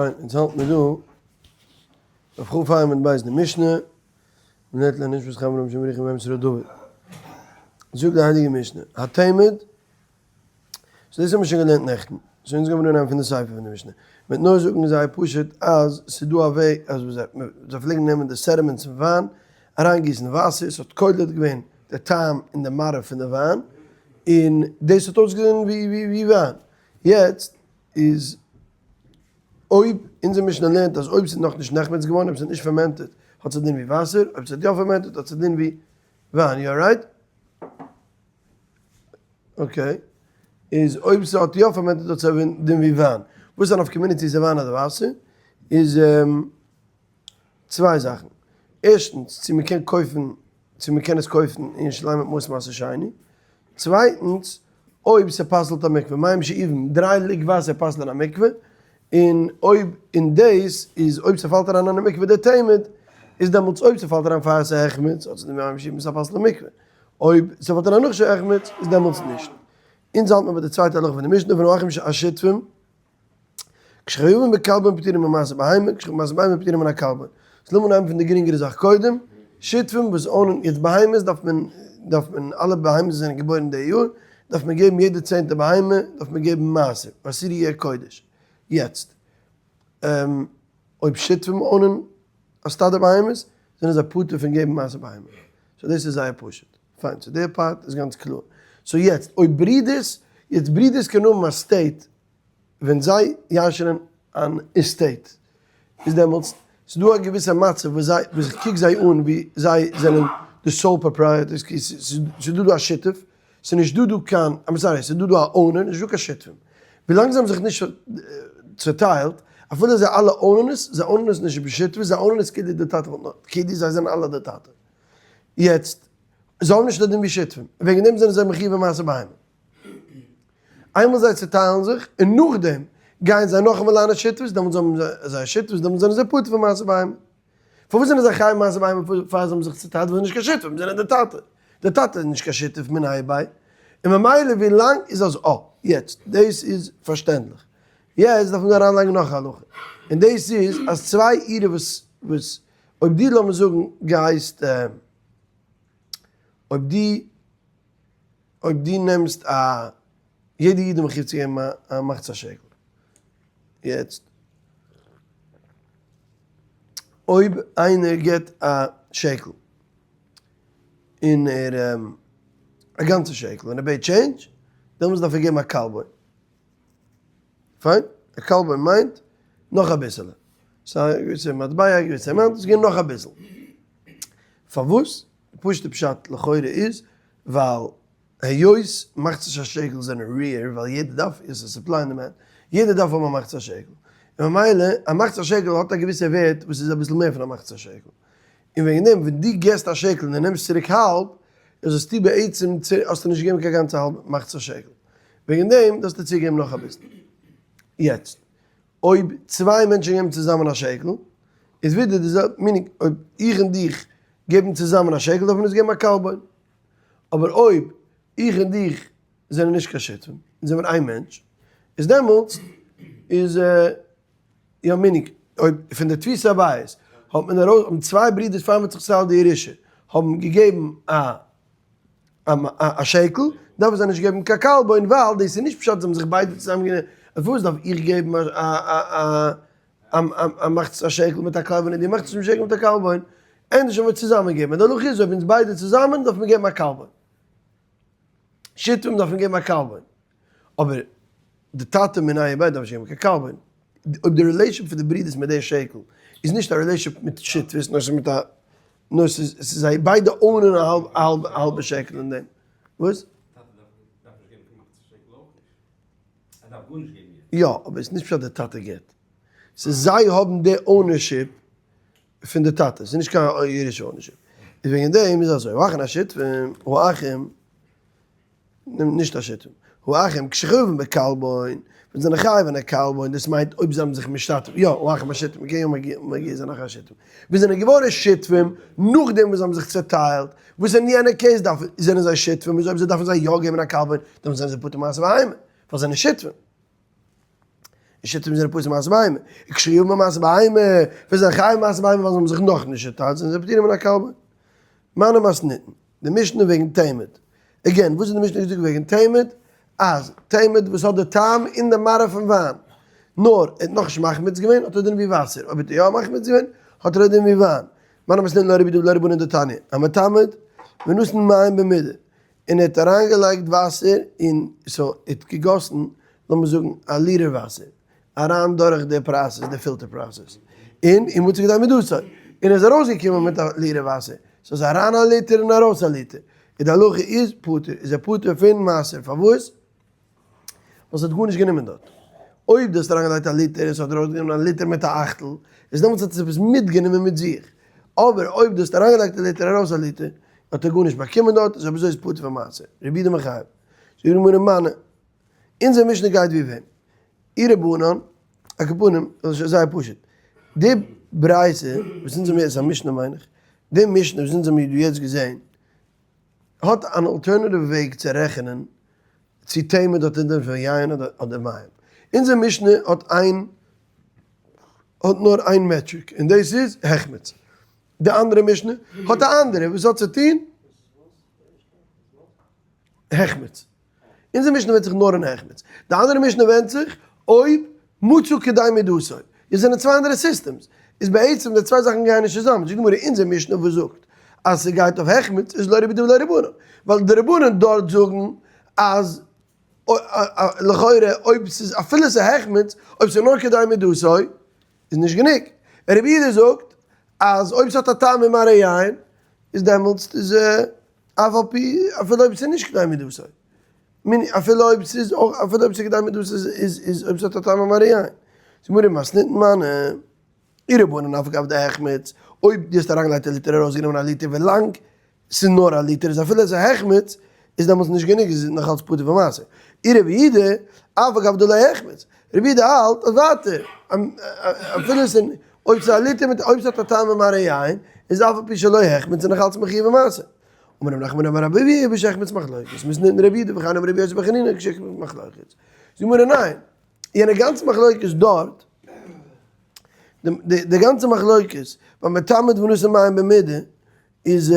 פיין, אונז האלט מיר דא אויף כ ה עמוד ב' די משנה, מ'לערנט לעילוי נשמת חיים אברהם שמריך בן שרה דוד. זאגט די הייליגע משנה, התמיד, so דאס האבן מיר שוין געלערנט נעכטן, so אונז גיימיר אנהייבן פון די סיפא פון די משנה. מ'וועט נאר זאגן זייער פשוט אז ס'איז דא א וועג אז זיי פלעגן נעמען די sediments פון וויין, אריינגיסן וואסער, ס'האט קולט געווען די טעם און די מראה פון די וויין, און דאס האט אויסגעזען ווי וויין. יעצט איז אויב אונזער משנה לערנט אז אויב ס'איז נאכנישט נחמץ געווארן, אויב ס'איז נישט fermented, האט עס א דין ווי וואסער, אויב ס'האט יא fermented האט עס א דין ווי וויין, יא right? Okay, איז אויב ס'האט יא fermented האט עס א דין ווי וויין. וואס איז א נפקא מינה צו ס'איז וויין אדער וואסער? איז צוויי זאכן. ערשטנס, צו מ'קען קויפן, צו מ'קען עס קויפן אין ירושלים מיט מעות מעשר שני. צווייטנס, אויב ס'פסל'ט א מקווה, מים שאובים, דריי לוג וואסער פסל'ען א מקווה, און אויב און דאס איז אויב ס'פאלט אריין אין א מקווה די תמיד, איז דעמאלטס אויב ס'פאלט אריין פאר ס'החמיץ, האט עס די מים שאובים ס'פסל'ט א מקווה, אויב ס'פאלט אריין נאך שהחמיץ איז דעמאלטס נישט. אונז האלט מען ביי די צווייטע הלכה פון די משנה פון האחים השותפים. כשחייבים בקלבון פטורים ממעשר בהמה, כשחייבים במעשר בהמה פטורים מן הקלבון. So לאמיר נעמען פון די גרינגערע זאך קודם, שותפים וואס own ען יעצט בהמות דארף מען דארף מען אלע בהמות וואס זענען געבוירן די יאר דארף מען געבן יעדע צענטע בהמה דארף מען געבן מעשר, ועשירי יהיה קודש. יעצט אויב שותפים own ען א סטאדע בהמות זענען זיי פטור פון געבן מעשר בהמה. So דאס איז זייער פשוט. פיין, so די part איז גאנץ קלאר. So יעצט אויב ברידערס, יעצט ברידערס קענען האבן א estate ווען זיי ירש'נען אן estate איז דעמאלטס ס'איז דא א געוויסע מצב וואס זיי וואס איך קוק זיי אן ווי זיי זענען די sole proprietors ס'איז דא דא א שותף ס'איז נישט דא דא קיין I'm sorry ס'איז דא דא א owner נישט דא קיין שותפים ווילאנג זיי האבן זיך נישט צוטיילט אפילו זיי אלע own ען עס זיי own ען עס נישט בשותפות זיי own ען עס כאילו די טאטע וואלט נאר כאילו זיי זענען אלע די טאטע יעצט זיי האבן נישט א דין ווי שותפים וועגן דעם זענען זיי מחיוב במעשר בהמה. איינמאל זיי צוטיילן זיך, און נאכדעם גייען זיי נאכאמאל אריין אין שותפות, דעמאלטס האבן זיי א שותפות, דעמאלטס זענען זיי פטור פון מעשר בהמה. פארוואס זענען זיי חייב מעשר בהמה פאר זיי האבן זיך צוטיילט ווייל זיי זענען נישט קיין שותפים, זיי זענען די טאטע. די טאטע איז נישט קיין שותף מיניה וביה, און ממילא ווי לאנג איז אזוי. אה, יעצט, דאס איז פארשטענדליך. יעצט דארף מען אריינלייגן נאך א הלכה, און דאס איז אז צוויי אירע וואס וואס אויב דו לאמיר זאגן גייסט אויב דו אויב דו נעמסט א, יעדע איד איז מחיוב צו געבן א מחצית השקל. יעצט, אויב איינער געבט א שקל, און ער, א גאנצע שקל, און ער בעט change, דעמאלטס דארף ער געבן א קלבון. פיין? א קלבון מיינט נאך אביסעלע. ס'איז א געוויסע מטבע, א געוויסע amount, עס געבן נאך אביסל. פארוואס? די פשוט'ע פשט לכאורה איז, ווייל היות מחצית השקל זענען rare, ווייל יעדער דארף, איז א supply and demand, יעדער דארף האבן א מחצית השקל, און ממילא א מחצית השקל האט א געוויסע ווערט וואס איז אביסל מער פון א מחצית השקל, און וועגן דעם ווען דו געסט א שקל און דו נעמסט צוריק האלב, איז האסטו בעצם האסטו נישט געגעבן קיין גאנצע האלב מחצית השקל, וועגן דעם דארפסטו צוגעבן נאך אביסל. יעצט, אויב צוויי מענטשן געבן צוזאמען א שקל, איז ווידער די זעלבע, meaning אויב איך און דיך געבן צוזאמען א שקל דארף מען עס געבן א קלבון. אבער אויב איך און דיך זענען נישט קיין שותפים, אונז זעמיר איין מענטש, איז דעמאלטס איז יא meaning אויב פון די תפיסה הבית האט מען ארויס האבן צוויי ברידערס פאר מ'האט זיך צעטיילט די ירושה האבן געגעבן א א שקל, דארפן זיי נישט געבן קיין קלבון ווייל דאס איז נישט פשט זיי האבן זיך ביידע צוזאמען גענומען, פארוואס דארף איך געבן א א מחצית השקל מיט א קלבון און דו מחצית השקל מיט א קלבון, ענדערש זאל מען צוזאמען געבן, און די הלכה איז אויב אונז ביידע צוזאמען דארף מען געבן א קלבון, שותפים דארף מען געבן א קלבון, אבער די טאטע מיניה וביה דארף נישט געבן קיין קלבון, אויב די relationship פון די ברידערס מיט די שקל איז נישט א relationship מיט שותפות נאר ס'איז מיט א נאר ס'איז זיי ביידע own ען א האלבע שקל אין דעם, וואס? ער דארף גארנישט געבן יעצט. יא, אבער עס איז נישט פשט די טאטע געבט. ס'איז זיי האבן די ownership פון די טאטע. ס'איז נישט קיין ירושה ownership. איז וועגן דעם איז אזוי, האחים השותפים, האחים, נישט השותפים, האחים כשחייבים בקלבון, ווען זיי זענען חייב אין א קלבון, דאס מיינט אויב זיי האבן זיך משתתף, יא, האחים השותפים, מ'קען יא מגיע זיין אחר השותפים. ווען זענען געווארן שותפים נאכדעם וואס זיי האבן זיך צעטיילט, וואס אין יענע case דארף זענען זיי שותפים, איז אויב זיי דארפן זיי יא געבן א קלבון, דאן זענען זיי פטור מעשר בהמה, ווייל זיי זענען שותפים. שיתופים זענען פסול מעשה בהמה, וכשחייבין במעשה בהמה, ווען זיי זענען חייב במעשה בהמה ווייל זיי האבן זיך נאכנישט צעטיילט זענען זיי פטורים מן הכלבו. מני מתניתין, די משנה וועגן תמד. Again, וואס האט די משנה געזאגט וועגן תמד? אז תמד וואס האט די טעם און די מראה פון וויין, נאר ער האט נאכנישט מחמיץ געווען האט ער דין ווי וואסער, אויב האט ער יא מחמיץ געווען האט ער א דין ווי וויין. מני מתניתין לא רבי יהודה ולא רבנן דתניא, המתמד ונתן מים במידה, און ער האט אריינגעלייגט וואסער און so ער האט געגאסן לאמיר זאגן א ליטער וואסער אריין דורך די process די filter process און ומצא כדי מידתו און ער איז ארויסגעקומען מיט א ליטער וואסער so איז אריין א ליטער און ארויס א ליטער און די הלכה איז פטור איז ער פטור פון מעשר פארוואס? ווייל ס'האט גארנישט גענומען דארט. אויב דו האסט אריינגעלייגט א ליטער און ס'האט ארויסגענומען א ליטער מיט א אכטל, איז דעמאלטס האט עס עפעס מיטגענומען מיט זיך. אבער אויב דו האסט אריינגעלייגט א ליטער ארויס א ליטער, האט ער גארנישט באקומען דארט, איז אויב אזוי איז פטור פון מעשר. רבי יהודה מחייב. זאגט די גמרא מני, אונזער משנה גייט ווי וועם? אי רבנן, על כל פנים, דאס איז זייער פשוט. די ברייתא וואס אונז האמיר, עס איז א משנה מיין איך, די משנה וואס אונז האמיר דא יעצט געזען, האט אן alternative וועג צו רעכענען צו תמד האט א דין פון יין אדער מים. אונזער משנה האט איין האט נאר איין metric און דאס איז החמיץ. די אנדערע משנה האט א אנדערע וואס האט צו טון החמיץ. אונזער משנה ווענדט זיך נאר אין החמיץ. די אנדערע משנה ווענדט זיך אויב מצא כדי מידתו. עס זענען צוויי אנדערע systems. איז בעצם די צוויי זאכן גייען נישט צוזאמען. זאגט די גמרא אונזער משנה וואס זאגט אז ס'גייט אויף החמיץ איז לא רבי יהודה ולא רבנן. ווייל די רבנן דארט זאגן אז לכאורה אויב ס'איז אפילו ס'איז החמיץ אויב ס'איז נאר כדי מידתו איז נישט גענוג. רבי יהודה זאגט אז אויב ס'האט א טעם אין מראה יין איז דעמאלטס איז אף על פי אפילו אויב ס'איז נישט כדי מידתו, מיני אפילו אויב ס'איז אויך אפילו אויב ס'איז כדי מידתו איז איז איז אויב ס'האט א טעם אין מראה יין. זאגט גמרא מתניתין מני אי רבנן אף על גב דהחמיץ, אויב דו האסט אריינגעלייגט א ליטער ארויסגענומען א ליטער ווילאנג ס'איז נאר א ליטער איז אפילו עס איז החמיץ איז דעמאלטס נישט גענוג איז נאך אלץ פטור פון מעשר. אי רבי יהודה אף על גב דלא החמיץ, רבי יהודה האלט אז ווייטער אפילו עס איז אויב ס'איז א ליטער מיט אויב ס'האט א טעם אין מראה יין איז אף על פי שלא החמיץ איז נאך אלץ מחויב במעשר. אמר רב נחמן אמר רבי אבהו בשהחמיץ מחלוקת מתניתין רבי יהודה וכן אמר רבי יוסי בר חנינא כשהחמיץ מחלוקת. זאגט די גמרא ניין, יענע גאנצע מחלוקת דארט, די גאנצע מחלוקת ביי מתמד ונתן מים במידה איז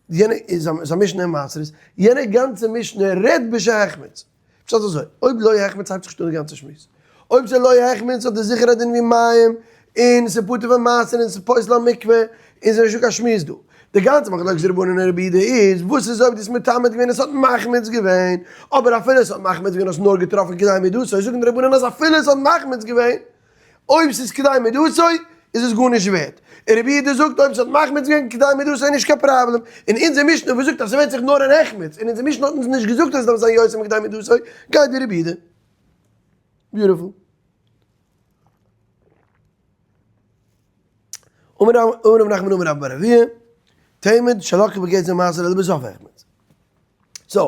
יענע איז א משנה אין מעשרות, יענע גאנצע משנה רעדט בשהחמיץ. פשט אזוי, אויב לא החמיץ הייבט זיך נישט אן די גאנצע שמועס. אויב ס'איז לא החמיץ האט ער זיכער א דין ווי מים, און ס'איז פטור פון מעשר און ס'איז פוסל א מקווה, און ס'איז נישטא קיין שמועס דא. די גאנצע מחלוקת רבנן און רבי יהודה איז, וואס איז אויב דו האסט מתמד געווען און ס'האט מחמיץ געווען, אבער אפילו עס האט מחמיץ געווען האסט נאר געטראפן כדי מידתו, זאגן די רבנן אז אפילו עס האט מחמיץ געווען, אויב ס'איז כדי מידתו איז עס גארנישט ווערט. און רבי יהודה זאגט אויב ס'האט מחמיץ געווען כדי מידתו איז נישט קיין פראבלעם. און אונזער משנה וואס זאגט אז ס'ווענדט זיך נאר אין החמיץ, און אונזער משנה האט אונז נישט געזאגט אז עס דארף זיין יותר מכדי מידתו, גייט ווי רבי יהודה. Beautiful. אמר רב נחמן אמר רבה בר אבוה, תמד שלקה בגזל מעשר אלא בסוף החמיץ. So,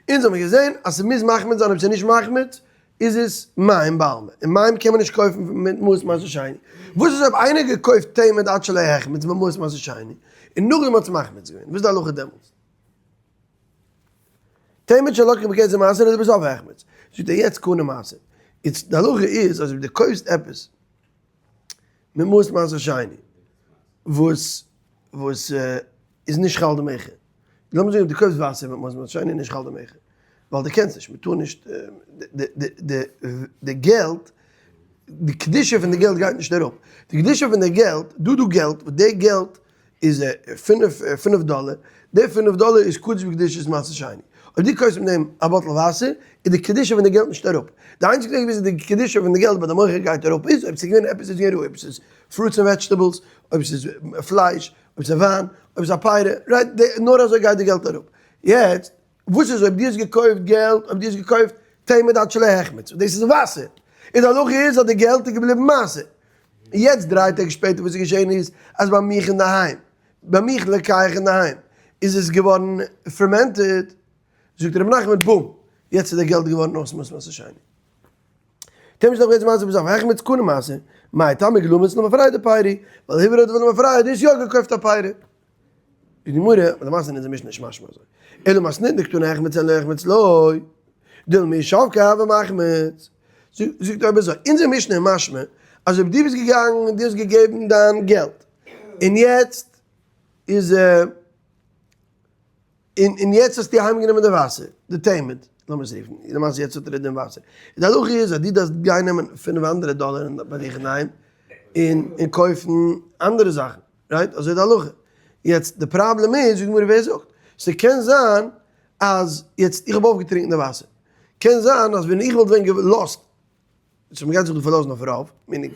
אונז האמיר געזען אז ס'מוז מחמיץ זיין, אויב ס'איז נישט מחמיץ איז עס מים בעלמא, און מים קען מען נישט קויפן מיט מעות מעשר שני. וואס איז אויב איינער געקויפט תמד עד שלא החמיץ מיט מעות מעשר שני, און נאכדעם האט עס מחמיץ געווען, וואס איז די הלכה דעמאלטס? תמד שלקה בגזל מעשר אלא בסוף החמיץ. זאגט ער יעצט קנה מעשר. איצט די הלכה איז אז אויב דו קויפסט עפעס מיט מעות מעשר שני וואס וואס איז נישט חל די מכר, לאמיר זאגן דו קויפסט וואסער מיט מעות מעשר שני איז נישט חל די מכר, ווייל דו קענסט נישט, מ'טאר נישט, די געלט, די קדושה פון די געלט גייט נישט אראפ, די קדושה פון די געלט, דא דא געלט, וואס די געלט איז פינף פינף דאלער, די פינף דאלער איז קדוש בקדושת מעשר שני, אויב דו קויפסט מיט דעם א bottle וואסער, איז די קדושה פון די געלט נישט אראפ, די איינציגסטע וועג וויאזוי די קדושה פון די געלט ביי די מוכר גייט אראפ איז אויב ס'איז געווען עפעס איז געווען ראוי, אויב ס'איז fruits און vegetables, אויב ס'איז פלייש, אויב ס'איז וויין, אויב ס'איז א פירה, right, נאר אזוי גייט די געלט אראפ. יעצט, וואס איז אויב דו האסט געקויפט געלט, אויב דו האסט געקויפט תמד עד שלא החמיץ, דאס איז וואסער, און די הלכה איז אז די געלט איז געבליבן מעשר. יעצט דריי טעג שפעטער וואס איז געשען איז, אז ביי מיך אינדערהיים, ביי מיך לקח אינדערהיים, איז עס געווארן fermented, זאגט ר' נחמן, בום, יעצט איז די געלט געווארן אויס מעשר שני. תמד שלקה בגזל מעשר בסוף החמיץ קנה מעשר, מאי טעמא גלומץ למפרע דפיירי, ווייל היברו האט למפרע דאס יא געקויפט א פיירי. די גמרא, אבער למעשה אין אונזער משנה איז משמע אזוי. אלא מתניתין דקתני החמיץ אין לא החמיץ לא, דילמא אי שבקה הוה מחמיץ. זאגט אויב אזוי, אונזער משנה איז משמע אז אויב דו ביסט געגאנגען און דו האסט געגעבן דיין געלט און יעצט איז און און יעצט האסטו אהיימגענומען די וואסער, די תמד, לאמיר עס רופן, למעשה יעצט האט ער דעם וואסער, די הלכה איז אז דו דארפסט גיין נעמען פינף אנדערע דאלער ביי דיך אינדערהיים און און קויפן אנדערע זאכן, right? אזוי איז די הלכה. יעצט די פראבלעם איז, זאגט די גמרא ווער זאגט? ס'קען זיין אז יעצט איך האב אויפגעטרינקן די וואסער, קען זיין אז ווען איך וואלט ווען געלאזט so מ'גייט זיך דא פארלאזן אויף רוב, meaning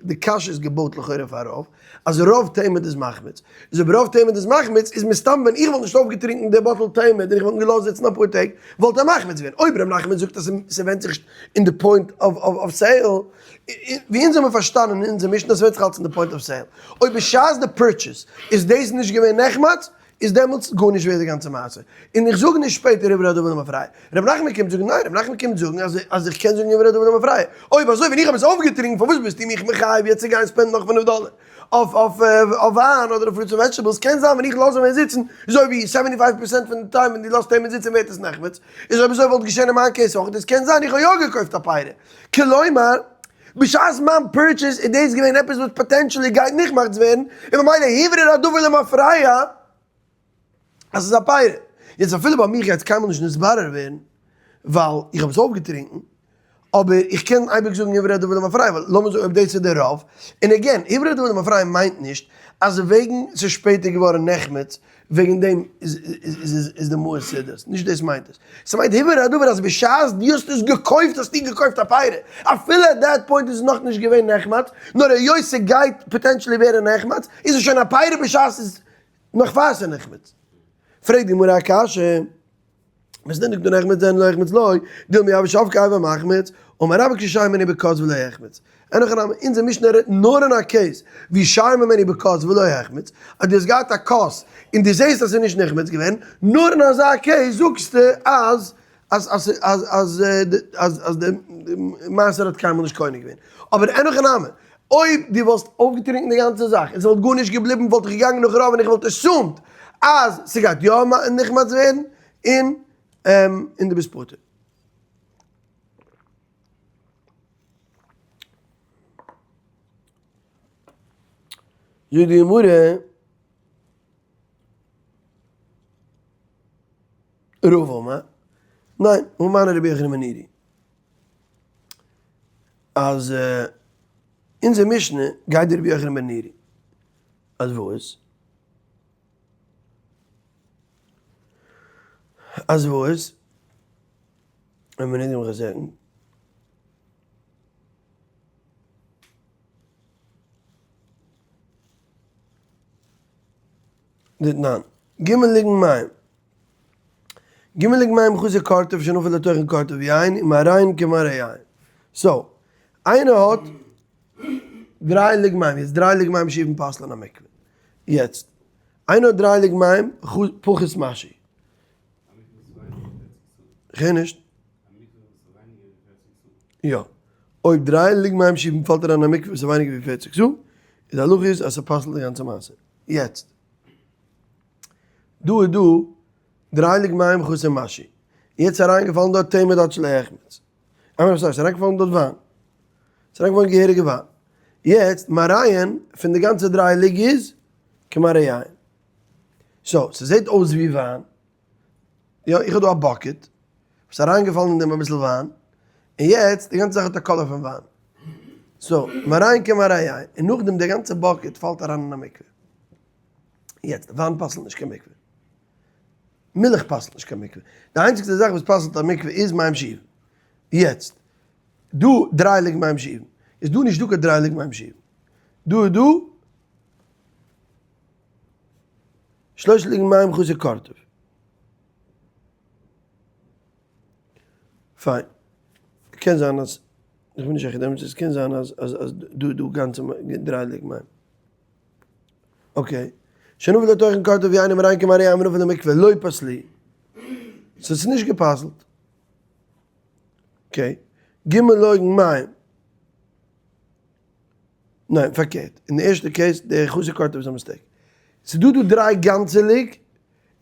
די קשיא איז געבויט לכאורה אויף א רוב, אז רוב תמד איז מחמיץ, איז אויב רוב תמד איז מחמיץ, איז מסתם ווען איך וואלט נישט אויפגעטרינקן די bottle תמד און איך וואלט אים געלאזט זיצן אפאר טעג, וואלט ער מחמיץ געווען. אויב ר' נחמן זאגט אז ס'ווענדט זיך אין די point of sale, ווי אונז האבן פארשטאנען אין אונזער משנה אז ס'ווענדט זיך אלץ אין די point of sale, אויב בשעת די purchase איז דאס נישט געווען נחמץ, איז דעמאלטס גארנישט ווערט די גאנצע מעשה, און איך זאג נישט שפעטער הוברר הדבר למפרע, ר' נחמן קומט זאגן, ניין ר' נחמן קומט זאגן אז אז איך קען זאגן הוברר הדבר למפרע, אויב אזוי ווען איך האב עס אויפגעטרינקן פארוואס ביסטו מיך מחייב יעצט צו גיין spend ן נאך פינף דאלער אויף אויף אויף וויין אדער אויף fruits און vegetables, קען זיין ווען איך לאז אים ווען זיצן, אזוי ווי seventy five percent פון די time ווען דו לאזט אים זיצן ווערט עס נחמץ, איז אויב אזוי וואלט געשען אין מיין case אויך, עס קען זיין איך האב יא געקויפט א פירה, כלומר, בשעת מיין purchase איז דאס געווען עפעס וואס potentially גייט נחמץ ווערן, און ממילא הוברר הדבר למפרע אז ס'איז א פירה. יעצט אפילו ביי מיר גייט עס קיינמאל נישט נתברר ווערן ווייל איך האב עס אויפגעטרינקן, אבער איך קען אייביג זאגן הוברר הדבר למפרע, ווייל לאמיר זאגן אויב דאס איז דער רוב, און again, הוברר הדבר למפרע מיינט נישט אז וועגן ס'איז שפעטער געווארן נחמץ וועגן דעם איז די מעות סעודות, נישט דאס מיינט עס. ס'מיינט הוברר הדבר אז בשעת דו האסט עס געקויפט האסטו געקויפט א פירה, אפילו at that point איז עס נאכנישט געווען נחמץ, נאר היות ס'גייט potentially ווערן נחמץ, איז עס שוין א פירה בשעת ס'איז נאך פאר ס'איז נחמץ. פרעגט די גמרא א קשיא, וואס איז דען נחמץ דען לא החמיץ לא, דילמא אי הוה שבקיה הוה מחמיץ, אמר רבה כשייר ממנו בכוס ולא החמיץ. אין הכי נמי, אונזער משנה רעדט נאר אין א case ווי שייר ממנו בכוס ולא החמיץ, אז דו האסט געהאט א כוס און דו זעסט אז ס'איז נישט נחמץ געווען, נאר אין אזא case זאגסטו אז אז אז אז אז אז אז די מעשר האט קיינמאל נישט קונה געווען. אבער אין הכי נמי, אויב דו וואלסט אויפגעטרינקן די גאנצע זאך און ס'וואלט גארנישט געבליבן וואלט איך געגאנגען נאך רוב און איך וואלט assumed אז ס'גייט יא נחמץ ווערן און און דו ביסט פטור. זאגט די גמרא, רבא אמר, ניין, הא מני רבי יוחנן בן נורי, אז אונזער משנה גייט די רבי יוחנן בן נורי, אז וואס? אז וואס? א מינוט לאמיך זען. דתנן. ג' לוגין מים. ג' לוגין מים חסר קורטוב שנפל לתוכן קורטוב יין ומראין כמראה יין. so, איינער האט דריי לוג מים, יעצט דריי לוג מים שאובין פסל'ען א מקווה. יעצט, איינער האט דריי לוג מים פחות משהו. כ'הער נישט. יא. אויב דריי לוג מים שאובין פאלט אריין אין א מקווה וואס איז ווייניגער ווי פערציג סאה, איז די הלכה איז אז ס'פסל'ט די גאנצע מעשה. יעצט. דא איז דא דריי לוג מים חסר משהו. יעצט איז אריינגעפאלן דארט תמד עד שלא יחמץ. אמר ס'איז אריינגעפאלן דארט וויין. ס'איז אריינגעפאלן געהעריגע וויין. יעצט מראין פון די גאנצע דריי לוג איז כמראה יין. so, ס'זעט אויס ווי וויין. יא, איך האב דא א bucket, וואס איז אריינגעפאלן אין דעם אביסל וויין, און יעצט די גאנצע זאך האט א color פון וויין. so, מראין כמראה יין, און נאכדעם די גאנצע bucket פאלט אריין אין א מקווה. יעצט, וויין פסל'ט נישט קיין מקווה. מילך פסל'ט נישט קיין מקווה. די איינציגסטע זאך וואס פסל'ט א מקווה איז מים שאובין. יעצט, דא דריי לוג מים שאובין. איז דא נישט דא קיין דריי לוג מים שאובין. דא איז דא שלושה לוגין מים חסר קורטוב. פיין. קען זיין אז, איך בין נישט זיכער דעמאלטס, עס קען זיין אז אז אז דא איז דא גאנצע דריי לוג מים. okay. שנפל לתוכן קורטוב יין ומראין כמראה יין ונפל למקווה לא פסלוהו. so ס'איז נישט גע'פסל'ט. okay. ג' לוגין מים. ניין, פארקערט. אין די ערשטע case, די חסר קורטוב איז א mistake. ס'איז דא דא דריי גאנצע לוג,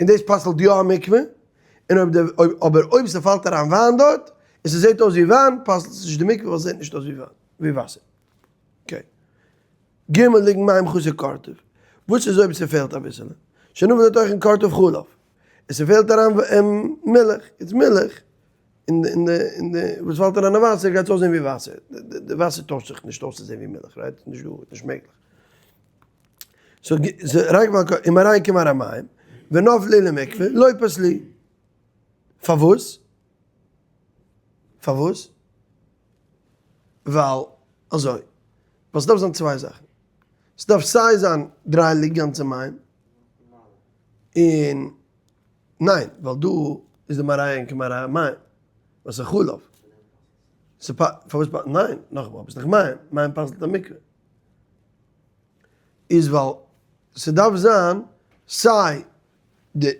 און דאס פסל'ט יא א מקווה, און אויב די, אבער אויב ס'פאלט אריין וויין דארט, און ס'זעט אויס ווי וויין, פסל'ט עס נישט די מקווה ווייל ס'זעט נישט אויס ווי וויין, ווי וואסער. Okay. ג' לוגין מים חסר קורטוב. וואס איז אויב ס'פעלט אביסעלע? שנפל לתוכן קורטוב חלב. און ס'פעלט אריין מילך. איז מילך אין די אין די אין די וואס פאלט אריין אין וואסער גייט עס אויסזען ווי וואסער. די וואסער טוישט זיך נישט אויס צו זען ווי מילך, right? נישט דא, נישט מעגליך. so אריינגעפאלן און אריין כמראה מים, ונפלו למקווה, לא פסלו. פארוואס? פארוואס? ווייל אזוי, ווייל ס'דארף זיין צוויי זאכן, ס'דארף סיי זיין דריי לוג גאנצע מים, און ניין, ווייל דא איז די מראה אין כמראה מים, ווייל ס'איז חלב. פארוואס ניין, נאכאמאל, אבער ס'איז דאך מים, מים פסל'ט א מקווה. איז ווייל ס'דארף זיין סיי די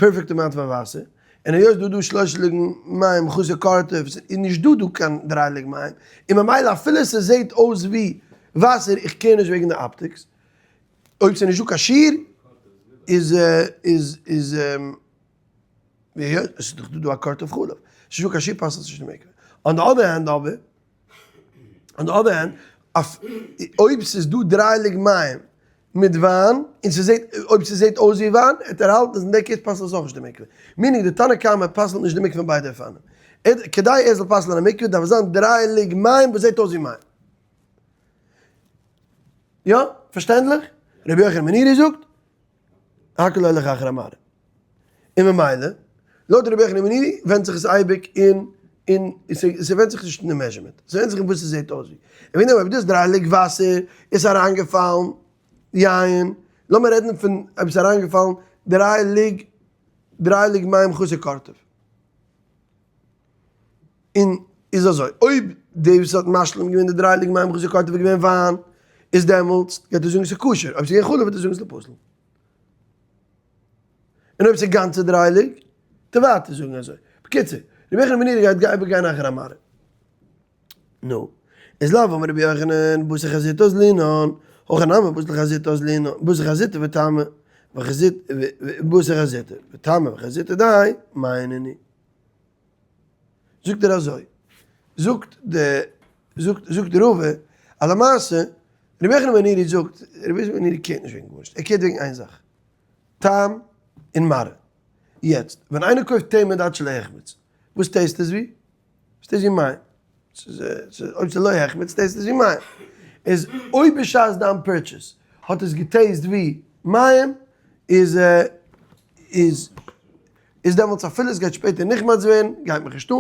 perfect amount פון וואסער, און היות דא דא שלושה לוגין מים חסר קורטוב, איז נישט דא דא קיין דריי לוג מים, און ממילא אפילו ס'זעהט אויס ווי וואסער, איך care נישט וועגן די optics, אויב ס'איז נישט דא קיין שיעור, איז איז איז עס איז דאך דא דא א קורטוב חלב, ס'איז נישט דא קיין שיעור פסל'ט נישט די מקווה. On the other hand אבער, on the other hand, אויב ס'איז דא דריי לוג מים מיט וויין, און ס'זעט, אויב ס'זעט אויס ווי וויין, העט ער האלטן אז אין די case פסל'ט עס אויך נישט די מקווה. meaning די תנא קמא פסל'ט נישט די מקווה אין ביידע אופנים. כדי ער זאל פסל'ען א מקווה דארף עס זיין דריי לוג מים וואס זעט אויס ווי מים. יא? פארשטענדליך? רבי יוחנן בן נורי זאגט, הכל הולך אחר המראה. און ממילא, לויט רבי יוחנן בן נורי ווענדט זיך עס אייביג אין, אין, ס'ווענדט זיך נישט אין די measurement, ס'ווענדט זיך אין וואס ס'זעט אויס ווי. און וועגן דעם אויב דאס דריי לוג וואסער איז אריינגעפאלן יין, לאמיר רעדן פון אויב ס'איז אריינגעפאלן דריי לוג, דריי לוג מים חסר קורטוב. און איז אזוי, אויב דער וואס האט משלים געווען די דריי לוג מים חסר קורטוב איז געווען וויין, איז דעמאלטס גייט ער זאגן ס'איז כשר, אויב ס'איז געווען חלב וועט ער זאגן ס'איז פסול. און אויב ס'איז גאנצע דריי לוג, וועט ער ווייטער זאגן אזוי. בקיצור, רבי יוחנן בן נורי גייט איבערגיין אחר המראה. נו, איז לאו אמר רבי יוחנן, בתר חזיתא אזלינן, הכא נמי בתר חזיתא אזלינן, בתר חזיתא וטעמא, וחזית, בתר חזיתא וטעמא וחזיתא די, מאי נינהו. זאגט ער אזוי, זאגט די, זאגט, זאגט רבא, אז למעשה, רבי יוחנן בן נורי זאגט, רבי יוחנן בן נורי care ט נישט וועגן גארנישט, ער care ט וועגן איין זאך, טעם און מראה. יעצט, ווען איינער קויפט תמד עד שלא יחמץ, וואס taste עס ווי? עס taste ווי מים. ס'איז, אויב ס'איז לא החמיץ taste עס ווי מים. איז אויב בשעת דיין purchase האט עס גע taste ווי מים, איז, איז, איז דעמאלטס אפילו עס גייט שפעטער נחמץ ווערן, גייט מיך נישט אן,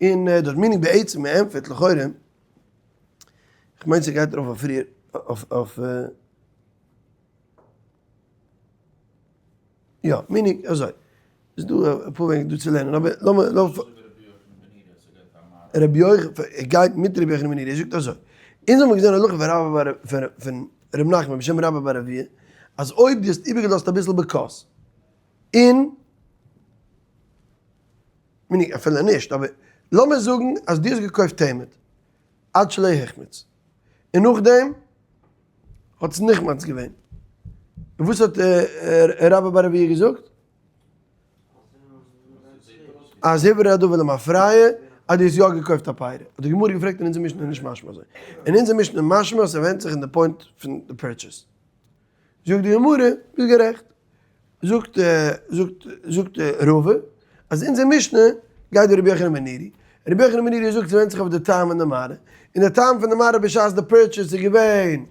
און דאס meaning בעצם מען ענטפערט לכאורה, איך מיין ס'גייט ארויף אויף פריער, אויף אויף יא, meaning אזוי, איז דא אפאר וועגן דא צו לערנען, אבער לאמיר לאמיר רבי יוחנן, ער גייט מיט רבי יוחנן בן נורי, ער זאגט אזוי, אונז האבן געזען הלכה פון רבה בר פון ר' נחמן בשם רבה בר אבויה, אז אויב דו האסט איבערגעלאזט אביסל בכוס, און meaning אפילו נישט, אבער לאמיר זאגן אז דו האסט געקויפט תמד עד שלא החמיץ, און נאכדעם האט עס נחמץ געווען, און וואס האט רבה בר אבויה געזאגט? אז הוברר הדבר למפרע אז דו האסט יא געקויפט א פרי, האט די גמרא געפרעגט אין אונזער משנה איז נישט משמע אזוי, אין אונזער משנה איז משמע אז ס'ווענדט זיך אין די point פון די purchase, זאגט די גמרא, ביסט גערעכט, זאגט זאגט זאגט רבא אז אונזער משנה גייט ווי רבי יוחנן בן נורי, רבי יוחנן בן נורי זאגט ס'ווענדט זיך אויף די טעם פון די מראה, און די טעם פון די מראה בשעת די purchase איז געווען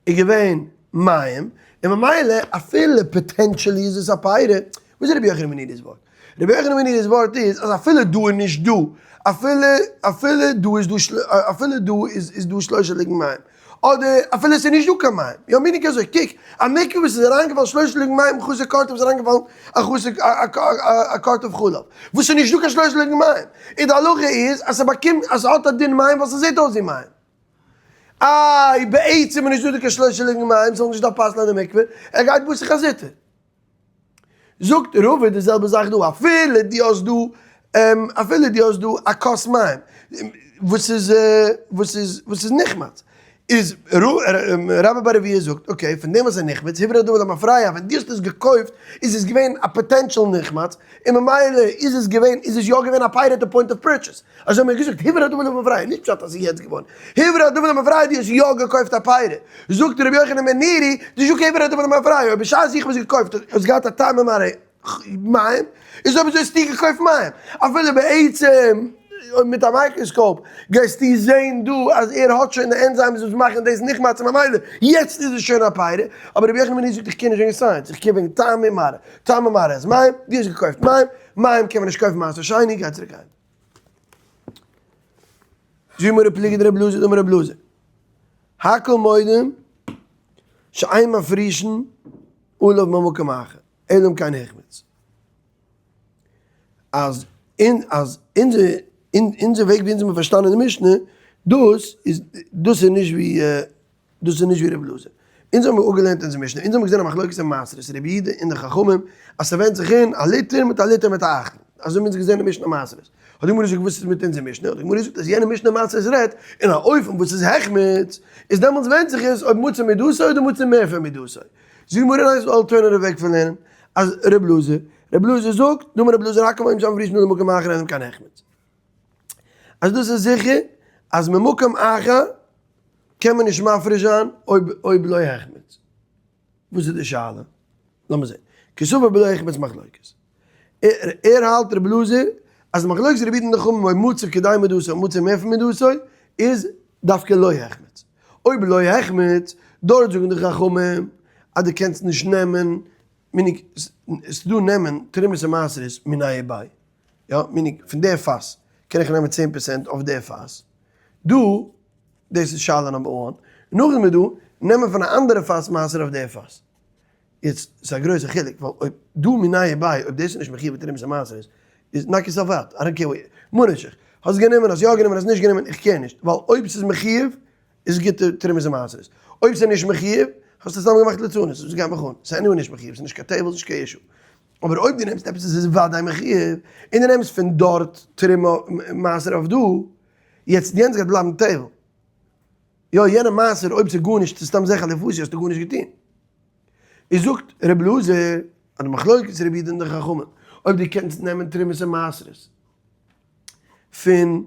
איז געווען מים, און ממילא אפילו potentially איז עס א פרי, וואס איז רבי יוחנן בן נורי'ס ווארט? רבי יוחנן בן נורי'ס ווארט איז אז אפילו דא איז נישט דא, אפילו אפילו דא איז דא אפילו דא איז איז דא שלושה לוגין מים, אדער אפילו עס איז נישט דא קיין מים, יא meaning אזוי, קוק, א מקווה וואס איז אריינגעפאלן שלושה לוגין מים חסר קורטוב איז אריינגעפאלן א חסר א קורטוב חלב, וואס איז נישט דא קיין שלושה לוגין מים, און די הלכה איז אז ס'באקומט אז ס'האט א דין מים ווייל ס'זעט אויס ווי מים. איי בעצם איז נישט דא קיין שלושה לוגין מים, ס'זאל נישט דארף פסל'ען די מקווה, ער גייט בתר חזיתא. זאגט רבא די זעלבע זאך דא, אפילו דו האסט דא, אפילו דו האסט דא א כוס מים, וואס איז, וואס איז, וואס איז נחמץ. איז רבה בר אבוה זאגט, okay, פון דעם וואס איז נחמץ, הוברר הדבר למפרע, ווען דו האסט עס געקויפט איז עס געווען א potential נחמץ, און ממילא איז עס געווען, איז עס יא געווען א פירי at the point of purchase. אזוי האט מען געזאגט, הוברר הדבר למפרע, נישט פשט אז ס'איז יעצט געווארן. הוברר הדבר למפרע, דו האסט יא געקויפט א פירי. זאגט רבי יוחנן בן נורי, נישט דא קיין הוברר הדבר למפרע, אויב בשעת איך האב עס געקויפט האט עס געהאט א טעם ומראה מים, איז אויב אזוי האסטו געקויפט מים. אפילו בעצם אויב מיט א microscope גייסטו זען דא אז ער האט שוין די enzymes וואס מאכן דאס נחמץ און ממילא יעצט איז עס שוין א פירי. אבער רבי יוחנן בן נורי זאגט איך קער נישט וועגן science, איך קער וועגן טעם און מראה. טעם און מראה איז מים, דו האסט געקויפט מים, מים קען מען נישט קויפן מעשר שני, גיי צוריק אהיים. זאגט גמרא פליגא דרבי אלעזר דאמר רבי אלעזר, הכל מודים שאין מפרישין עליו ממקום אחר, אלא אם כן החמיץ. אז אין אז אונזער אונזער וועג ווי אונז האבן פארשטאנען די משנה, דאס איז דאס איז נישט ווי דאס איז נישט ווי רבי אלעזר. אונז האבן אפגעלערנט אונזער משנה, אונז האבן געזען א מחלוקת אין מעשרות, רבי יהודה און די חכמים, אז ס'ווענדט זיך אין א ליטער מיט א ליטער מיט א אכטל. אזוי האבן אונז געזען אין משנה מעשרות. האט די גמרא געזאגט וואס איז מיט אונזער משנה? האט די גמרא געזאגט אז יענע משנה מעשרות רעדט אין א אופן וואס איז החמיץ, איז דעמאלטס ווענדט זיך עס אויב מצוי מידתו אדער מצוי מער פון מידתו. זאגט די גמרא ניין ס'איז דא alternative וועג פון לערנען, אז רבי אלעזר, רבי אלעזר זאגט, דאמר רבי אלעזר הכל מודים שאין מפרישין עליו ממקום אחר אלא אם כן החמיץ. אז דאס איז זיכער אז ממקום אחר קען מען נישט מפריש זיין אויב אויב לא החמיץ. וואס איז די שאלה? לאמיר זען. קסבר בלא החמיץ מחלוקת. ער האלט רבי אלעזר אז מחלוקת רבי יהודה און חכמים אויב מצוי כדי מדתו און מצוי מער פון מדתו איז דווקא לא החמיץ. אויב לא החמיץ, דארט זאגן די חכמים אז דו קענסט נישט נעמען meaning ס'דא נעמען תרומות און מעשרות מיניה וביה. יא, meaning פון די פאס קען איך נעמען 10% אויף די פאס. דא, דאס איז שאלה number one. נאכדעם איז דא, נעמען פון א אנדערע פאס מעשר אויף די פאס. יעצט, ס'איז א גרויסע חילוק, ווייל אויב דא מיניה וביה, אויב דאס איז נישט מחיוב בתרומות ומעשרות, איז knock yourself out, I don't care what, ממה נפשך, האסט גענומען, האסט יא גענומען, האסט נישט גענומען, איך care נישט, ווייל אויב ס'איז מחיוב, איז גוטע תרומות ומעשרות. אויב ס'איז נישט מחיוב, האסטו סתם געמאכט ליצנות, וואס גייט מיך אן? ס'איז anyway נישט מחיוב, ס'איז נישט קיין טבל, ס'איז נישט קיין issue. אבער אויב דו נעמסט עפעס וואס איז וודאי מחיוב, און דו נעמסט פון דארט תרומה מעשר אויף דא, יעצט יענץ גייט בלייבן טבל. יא, יענע מעשר אויב ס'איז גארנישט, ס'איז סתם זכר לפסי, האסטו גארנישט געטון. איז זאגט ר' אלעזר, אז די מחלוקת רבי יהודה און די חכמים, אויב דו קענסט נעמען תרומות און מעשרות פון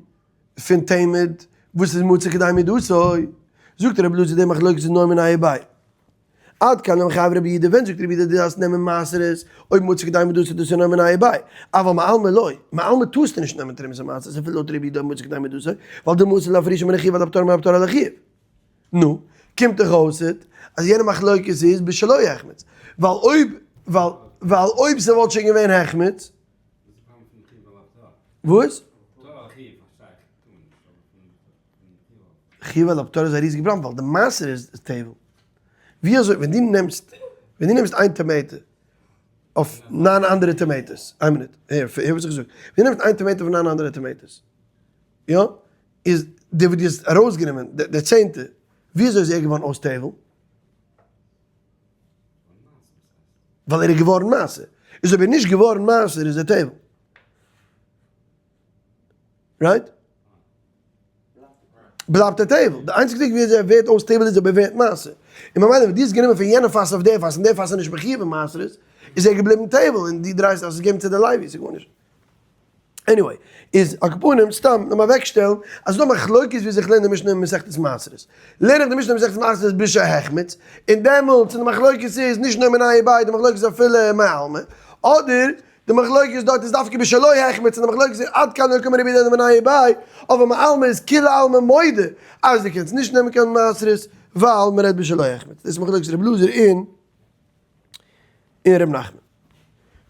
פון תמד וואס איז מצוי כדי מידתו, זאגט רבי אלעזר די מחלוקת איז נאר מיניה וביה. עד כאן לא מחייב רבי יהודה, ווען זאגט רבי יהודה דו דארפסט נעמען מעשרות, אויב מצוי כדי מידתו דאס איז נאר מיניה וביה, אבל מעלמא לא, מעלמא טארסטו נישט נעמען תרומות ומעשרות אפילו לויט רבי יהודה אויב מצוי כדי מידתו, ווייל דמתא לאפרושי מן החיוב על הפטור ומן הפטור על החיוב. נו, קומט דאך אויס אז יענע מחלוקת איז בשלא החמיץ, ווייל אויב ווייל ווייל אויב ס'וואלט שוין געווען החמיץ, וואס? חיוב על הפטור איז א ריזיגע פראבלעם ווייל די מעשר איז טבל. ווי אזוי ווען דו נעמסט ווען דו נעמסט איין tomato אויף ניין אנדערע tomatoes, איין מינוט, הער הער וואס איך זאג, ווען דו נעמסט איין tomato אויף ניין אנדערע tomatoes, יא, איז די וואס דו האסט ארויסגענומען די צענטע, ווי אזוי איז ער געווארן אויס טבל? ווייל ער איז געווארן מעשר. איז אויב ער איז נישט געווארן מעשר איז ער טבל. Right? בלייבט ער טבל. די איינציגסטע וועג ווי ער ווערט אויס טבל איז אויב ער ווערט מעשר. און ממילא ווען דו האסט גענומען פון יענע פאס אויף די פאס און די פאס איז נישט מחיוב אין מעשרות, איז ער געבליבן טבל און דו דרייסט אז עס געבן צו די לוי, ס'איז גארנישט. Anyway, איז על כל פנים, סתם, לאמיר אוועקשטעלן, אז ס'דא מחלוקת ווי אזוי איך לערן די משנה אין מסכת מעשרות. לערן איך די משנה אין מסכת מעשרות בשהחמיץ, און דעמאלטס און די מחלוקת איז נישט נאר מיניה וביה, די מחלוקת איז אפילו מעלמא, אדער די מחלוקת דארט איז דווקא בשלא החמיץ און די מחלוקת איז עד כאן לא קאמר רבי יהודה מיניה וביה, אבער מעלמא איז כולי עלמא מודה אז דו קענסט נישט נעמען קיין מעשרות ווייל מ'רעדט בשלא החמיץ. דאס איז מחלוקת רבי אלעזר און און ר' נחמן.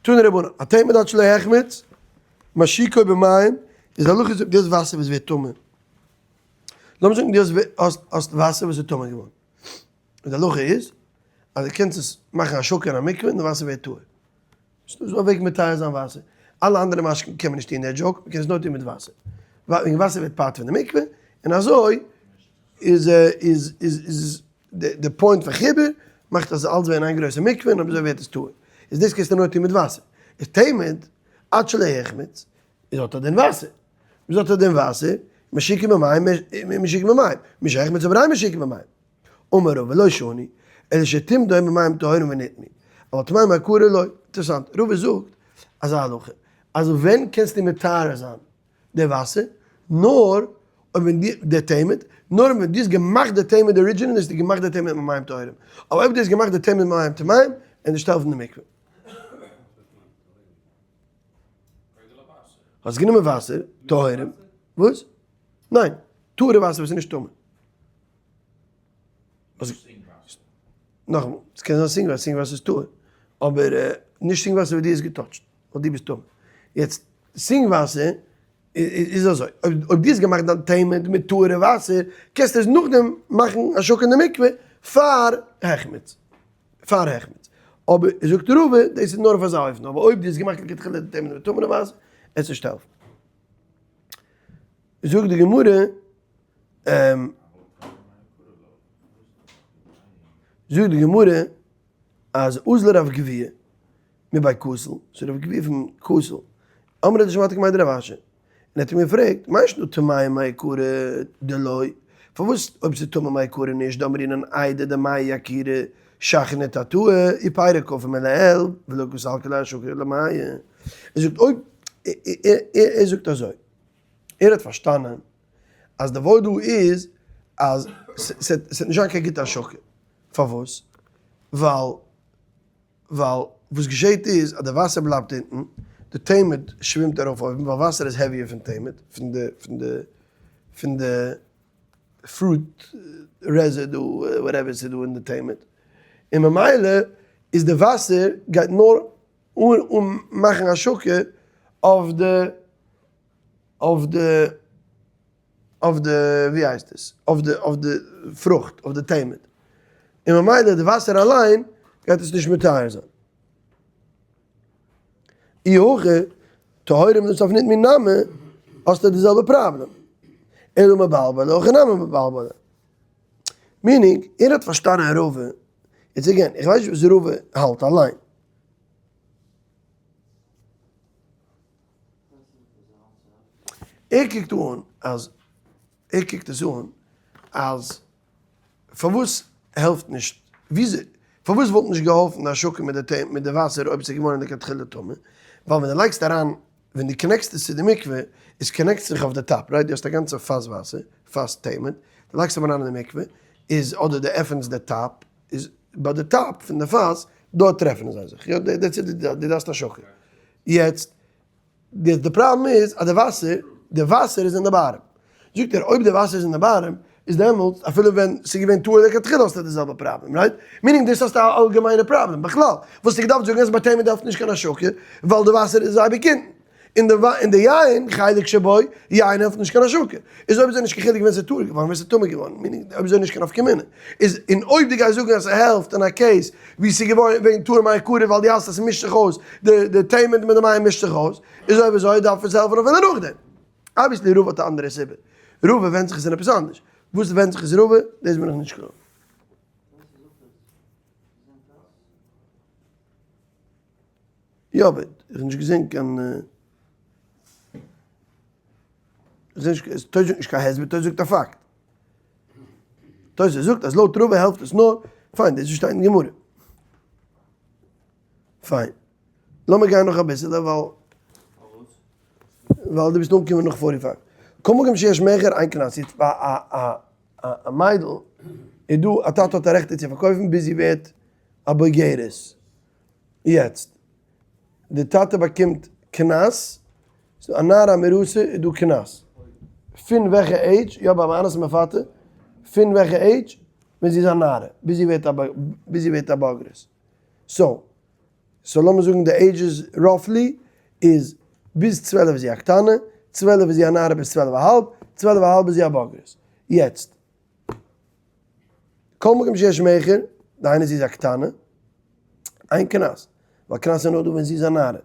תנו רבנן, התמד עד שלא החמיץ, משיקו במים, איז די הלכה איז דאס וואסער וואס ווערט טמא. לאמיר זאגן דו האסט האסט וואסער וואס איז טמא געווארן. און די הלכה איז אז דו קענסט עס מאכן השקה אין א מקווה און די וואסער ווערט טהור. ס'איז דא א וועג מטהר זיין וואסער. אלע אנדערע משקין קען מען נישט טון די joke, מ'קען עס נאר טון מיט וואסער. ווייל וואסער ווערט part פון די מקווה, און אזוי איז איז איז איז די point פון חיבור מאכט אז אלץ ווערן איין גרויסע מקווה און אזוי ווערט עס טהור. איז דאס קענסטו נאר טון מיט וואסער. איז תמד עד שלא החמיץ איז האט ער דין וואסער. וואס האט ער דין וואסער? משיקה במים, משיקה במים, משהחמיץ אבער אין משיקה במים. אמר רבא לא שנו, אלא שתמדו במים טהורים ונטמאו, אבל טמאים מעיקרא לא. אינטערעסאנט, רבא זאגט אזא הלכה, אז ווען קענסטו מטהר זיין די וואסער, נאר אויב ווען די די תמד, נאר ווען דו האסט געמאכט די תמד originally האסטו געמאכט די תמד מיט מים טהורים, אבער אויב דו האסט געמאכט די תמד מיט מים טמאים, וועט נישט העלפן די מקווה. האסט גענומען וואסער, טהורים, וואס? ניין, טהור'ע וואסער וואס איז נישט טמא. נאכאמאל, עס קען זיין sink וואסער, sink וואסער איז טהור, אבער נישט sink וואסער וואס דו האסט געטאטשט, ווייל דו ביסט טמא. יעצט, sink וואסער איז אזוי, אויב דו האסט געמאכט דיין תמד מיט טהור'ע וואסער, קענסטו עס נאכדעם מאכן השקה אין די מקווה פאר החמץ. פאר החמץ. אבער זאגט רבא, דאס איז נאר אויף אזא אופן, אבער אויב דו האסט געמאכט לכתחילה די תמד מיט טמא'נע וואסער, עס נישט העלפן. זאגט די גמרא, זאגט די גמרא, אז אזל רב גביהא מבי כותל, ס'איז רב גביהא פון כותל, אמרי דשמעתא קמיה דרב אשי, און ער האט אים געפרעגט, מאי שנא טמיא מעיקרא דלא, פארוואס אויב ס'איז טמא מעיקרא נישט, דאמרינן איידי דמיא יקירא שכני תתאה ופירא קפי מלעיל ולא קא סלקא ליה השקה למיא. ער זאגט אויב, ער זאגט אזוי, ער האט פארשטאנען אז די ווארט דא איז אז ס'וועט נישט זיין קיין גוטע השקה, פארוואס? ווייל ווייל וואס געשעט איז אז די וואסער בלייבט אונטן, די תמד שווימט ארויף אויבן, ווייל וואסער איז heavier פון תמד, פון די פון די פון די fruit residue whatever ס'איז דא אין די תמד, און ממילא איז די וואסער גייט נאר אן מאכן השקה אויף די אויף די אויף די ווי הייסט עס אויף די אויף די פרוכט אויף די תמד און ממילא די וואסער אליין גייט עס נישט מטהר זיין. אי הכי טהורים לבסוף נטמאו נמי האסטו די זעלבע פראבלעם. אלא מבלבלא הכי נמי מבלבלא. meaning ער האט פארשטאנען רבא, יעצט again איך ווייס נישט וואס רבא האלט אליין. ער קוקט אן אז, ער קוקט עס אן אז פארוואס העלפט נישט, וויאזוי, פארוואס וואלט נישט געהאלפן די השקה מיט די מיט די וואסער אויב עס איז געווארן לכתחילה טמא, ווייל ווען דו לייגסט אריין, ווען דו connect סט עס צו די מקווה, עס connect זיך אויף די top, right, דו האסט א גאנצע פאס וואסער, פאס תמד, דו לייגסט אים אריין אין די מקווה, איז אדער דו עפענסט די top, איז ביי די top פון די פאס, דארט טרעפן זיי זיך, יא, that's it, דו דארפסט השקה. יעצט, די די פראבלעם איז אז די וואסער, די וואסער איז אין די bottom. זאגט ער, אויב די וואסער איז אין די bottom, איז דעמאלטס אפילו ווען ס'איז געווען טהור לכתחילה האסטו די זעלבע פראבלעם, right? meaning דאס האסטו א אלגעמיינע פראבלעם. בכלל, וואלסטו געדארפט זאגן אז ביי תמד העלפט נישט קיין השקה, ווייל די וואסער איז אייביג אונטן. און די און די יין, חלק שבו, יין העלפט נישט קיין השקה. איז אויב אזוי נישט קיין חילוק ווען ס'איז טהור געווארן ווען ס'איז טמא געווארן, meaning אויב אזוי נישט קיין נפקא מינה. איז און אויב דו גייסט זאגן אז ס'העלפט אין א case ווי ס'איז געווארן וועגן טהור מעיקרא ווייל דו האלסט אז ס'מישט זיך אויס, די די תמד מיט די מים מישט זיך אויס, איז אויב אזוי דארף עס העלפן אפילו נאכדעם. obviously רבא האט א אנדערע סיבה. רבא ווענדט זיך עס אין עפעס אנדערש. וואס ווענדט זיך עס רבא, דאס בין איך נישט קלאר. יא אבער איך האב נישט געזען קיין איך זע נישט תוס' זאגט נישט קיין הסבר תוס' זאגט א פאקט תוס' זאגט אז לויט רבא העלפט עס נאר פיין דאס שטייט אין גמרא פיין לאמיר גיין נאך אביסעלע ווייל ווייל דו ביסט אנגעקומען נאך forty five כל מקום שיש מכר אין קנס יעצט ביי א א א מיידל איז דא א טאטע האט א רעכט איר צו פארקויפן ביז זי ווערט א בוגרת. יעצט, די טאטע באקומט קנס, ס'דא א נערה המאורסה איז דא קנס. פון וועלכע עידזש? יא ביי מאנס מפתה, פון וועלכע עידזש? ווען זי איז א נערה, ביז זי ווערט א ביז זי ווערט א בוגרת. so, so לאמיר זאגן די ages roughly איז ביז 12 איז זי א קטנה, 12 איז זי א נערה ביז 12 א האלב, 12 א האלב איז זי א בוגרת. יעצט, כל מקום שיש מכר, דהיינו זי איז א קטנה, אין קנס, ווייל קנס איז נאר דא ווען זי איז א נערה.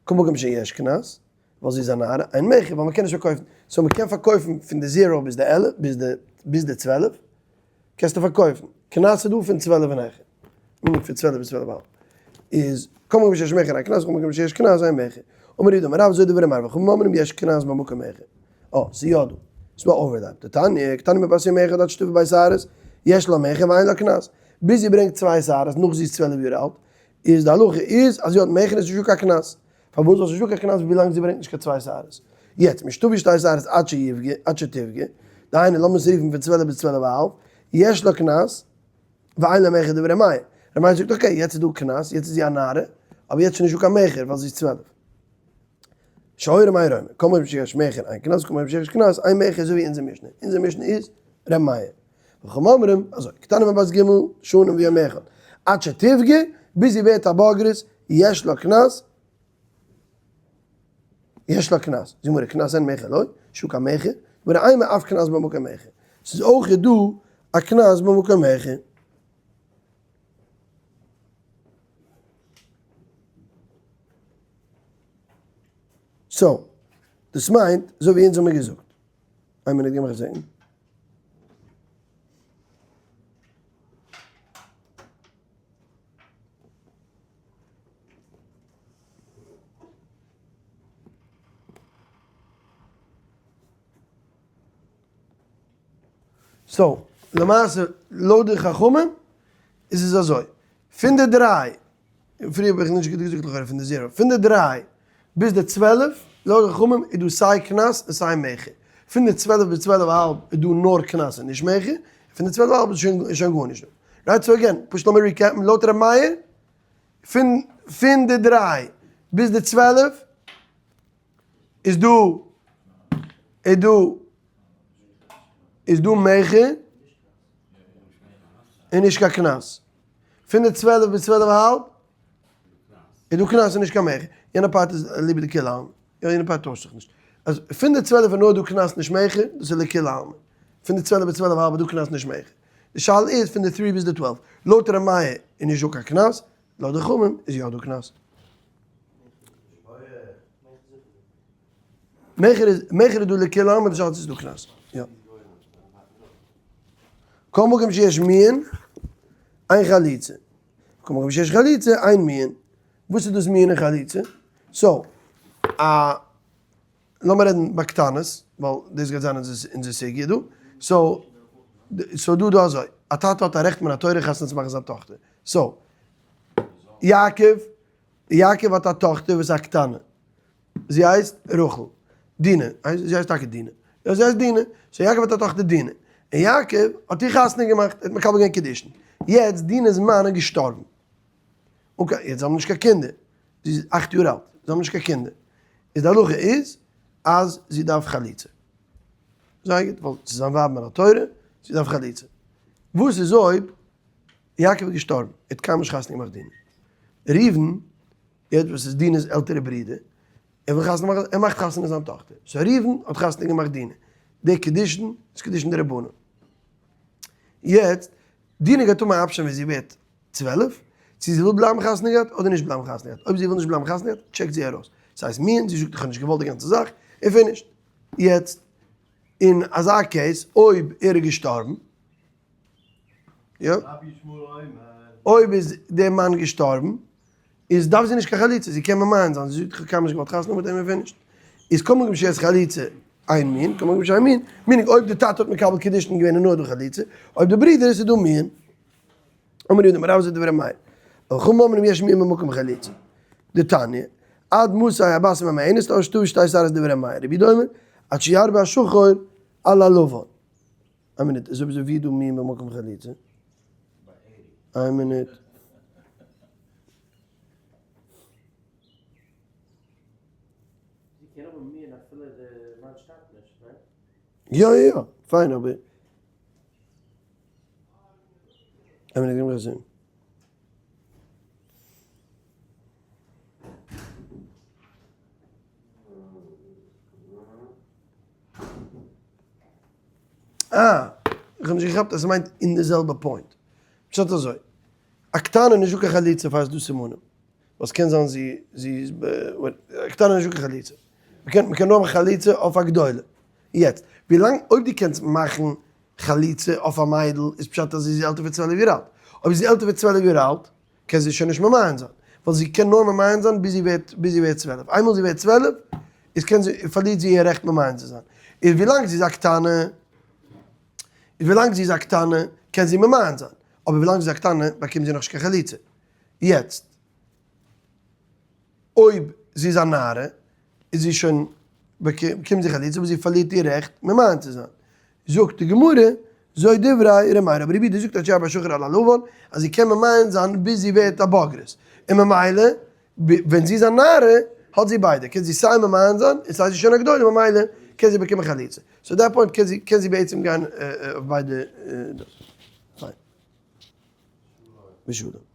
כל מקום שיש קנס, ווייל זי איז א נערה, אין מכר, ווייל מ'קען נישט פארקויפן. so מ'קען פארקויפן פון די zero ביז די 11, ביז די ביז די 12, קענסטו פארקויפן. קנס איז דא פון 12 און העכער. מינימום פון 12 ביז 12 אהאלב. איז כל מקום שיש מכר אין קנס, כל מקום שיש קנס אין מכר. אמר רב יהודה אמר רב, זו דברי מר וחכמים אומרים יש קנס במקום מכר. אה, ס'איז יא דא. ס'איז דא א overlap. דתניא, קטנה מבת יום אחד עד שתביא ב' שערות, יש לה מכר ואין לה קנס. ביז זי ברענגט צוויי שערות נאך זי איז 12 יאר אלט, איז די הלכה איז אז זי האט מכר און ס'איז נישטא קיין קנס. פארוואס זאל נישטא קיין קנס ווילאנג זי ברענגט נישט קיין צוויי שערות? יעצט, משתביא שתי שערות עד שיבגע, עד שתבגע, דהיינו לאמיר עס רופן פון 12 ביז 12 א האלב, יש לה קנס, ואין לה מכר דברי מאיר. ר' מאיר זאגט okay, יעצט איז דא קנס, יעצט איז זי א נערה, אבער יעצט איז נישטא קיין מכר ווייל זי איז 12. שהיה ר' מאיר אומר, כל מקום שיש מכר אין קנס, כל מקום שיש קנס אין מכר, אזוי ווי אונזער משנה. אונזער משנה איז ר' מאיר. וחכמים אומרים, אזוי, קטנה מבת ג' שנים ויום אחד. עד שתבגר, ביז זי ווערט א בוגרת, יש לה קנס, יש לה קנס. זאגט גמרא, קנס אין מכר לא, שוק המכר, גמרא אימא אף קנס במקום מכר. ס'איז אויך דא א קנס במקום מכר. so, דאס מיינט, אזוי ווי אונז האמיר געזאגט. איין מינוט גיב מיך א second. so, למעשה, לויט די חכמים, איז עס אזוי, פון די דריי, פריער האב איך נישט גוט געזאגט לכאורה פון די zero, פון די דריי ביז די 12, לויט די חכמים איז דא סיי קנס און סיי מכר. פון די 12 ביז 12 א האלב איז דא נאר קנס און נישט מכר, פון די 12 א האלב איז שוין איז שוין גארנישט דא. right, so again, פשוט לאמיר recap ן, לויט ר' מאיר, פון די דריי ביז די 12 איז דא איז דא איז דא מכר און נישט קיין קנס. פון די 12 ביז 12 א האלב איז דא קנס און נישט קיין מכר. יענע part איז אליבא דכולי עלמא. יא, יענע part טוישט זיך נישט. אז פון די 12 איז נאר דא קנס נישט מכר, דאס איז לכולי עלמא. פון די 12 ביז 12 א האלב איז דא קנס נישט מכר. די שאלה איז פון די 3 ביז די 12. לויט ר' מאיר איז נישט דא קיין קנס, לויט די חכמים איז יא דא קנס. מכר איז, מכר איז דא לכולי עלמא, די שאלה איז דא קנס. יא. כל מקום שיש מיאון, אין חליצה. כל מקום שיש חליצה, אין מיאון. וואס איז דאס מיאון און חליצה? so, א, לאמיר רעדן ביי קטנות, ווייל דאס גייט זיין אונזער סוגיא דא. so, so דא דא אזוי, א טאטע האט א רעכט מן התורה חתונה צו מאכן זיין טאכטער. so, יעקב, יעקב האט א טאכטער וואס איז א קטנה. זי הייסט רחל. דינה, זי הייסט טאקע דינה. יא, זי הייסט דינה. so יעקב האט א טאכטער דינה. און יעקב האט איר חתונה געמאכט, ער האט מקבל געווען קידושין. יעצט, דינה'ס מאן איז געשטארבן. okay, יעצט זיי האבן נישט קיין קינדער. זי איז 8 יאר אלט, זיי האבן נישט קיין קינדער. איז די הלכה איז אז זי דארף חליצה. זייער גוט, ווייל ס'איז זיין ווייב מן התורה, זי דארף חליצה. וואס איז אויב יעקב איז געשטארבן, ער האט קיינמאל נישט חתונה געמאכט דינה. ראובן, יעצט וואס איז דינה'ס עלטערע ברודער, ער וויל חתונה מאכן, ער מאכט חתונה זיין טאכטער. so ראובן האט חתונה געמאכט דינה. די קידושין איז קידושין דרבנן. יעצט, דינה גייט האבן א option ווען זי ווערט 12, צו זי וויל בלייבן חתונה געהאט אדער נישט בלייבן חתונה געהאט. אויב זי וויל נישט בלייבן חתונה געהאט, טשעקט זי ארויס. ס'הייסט מיאון, זי זאגט איך האב נישט געוואלט די גאנצע זאך, און finished. יעצט, אין אזא case, אויב ער איז געשטארבן, יא? אויב איז דער מאן געשטארבן, איז דארף זי נישט קיין חליצה, זי קען ממאן זיין, זי זאגט איך האב קיינמאל נישט געוואלט חתונה מיט אים און finished. איז כל מקום שיש חליצה אין מיאון, כל מקום שאין מיאון, meaning אויב די טאטע האט מקבל קידושין געווען איז נאר דא חליצה, אויב די ברודער איז דא מיאון. אמר יהודה אמר רב זה דברי מאיר. וחכמים אומרים יש מיאון במקום חליצה. דתניא, עד מתי הבת ממאנת עד שתביא שתי שערות דברי מאיר. רבי יהודה אומר, עד שירבה השחור על הלבן. איין מינוט, איז אויב אזוי ווי איז דא מיאון במקום חליצה? איין מינוט. זי קען האבן מיאון אפילו די מאן שטארבט נישט, ניין? יא יא יא, פיין אבער. איין מינוט, גיב מיך א זען. אה, איך האב נישט געכאפט אז ס'מיינט אין די זעלבע point. פשט אזוי, א קטנה נישט דא קיין חליצה פאר ס'איז דא סימנים. וואס קען זיין זי זי איז א קטנה נישט דא קיין חליצה. מ'קען מ'קען נאר מאכן חליצה אויף א גדולה. יעצט, ווילאנג אויב דו קענסט מאכן חליצה אויף א מיידל איז פשט אז זי איז עלטער פון 12 יאר אלט. אויב זי איז עלטער פון 12 יאר אלט, קען זי שוין נישט ממאן זיין. ווייל זי קען נאר ממאן זיין ביז זי ווערט ביז זי ווערט 12. איינמאל זי ווערט 12, איז קען זי, פארלירט זי איר רעכט ממאן צו זיין. איז ווילאנג זי איז א קטנה, איז ווילאנג זי איז א קטנה קען זי ממאן זיין, אבער ווילאנג זי איז א קטנה באקומט זי נאכנישט קיין חליצה. יעצט, אויב זי איז א נערה, איז זי שוין באקומט זי חליצה אבער זי פארלירט איר רעכט ממאן צו זיין. זאגט די גמרא, זו דברי ר' מאיר, אבער רבי יהודה זאגט עד שיעבור השחור על הלבן, אז זי קען ממאן זיין ביז זי ווערט א בוגרת, און ממילא ווען זי איז א נערה האט זי ביידע, קען זי סיי ממאן זיין און סיי זי איז שוין א גדולה ממילא קען זי באקומען חליצה, so that point קען זי קען זי בעצם גיין אויף ביידע דאס. פיין. בשלום.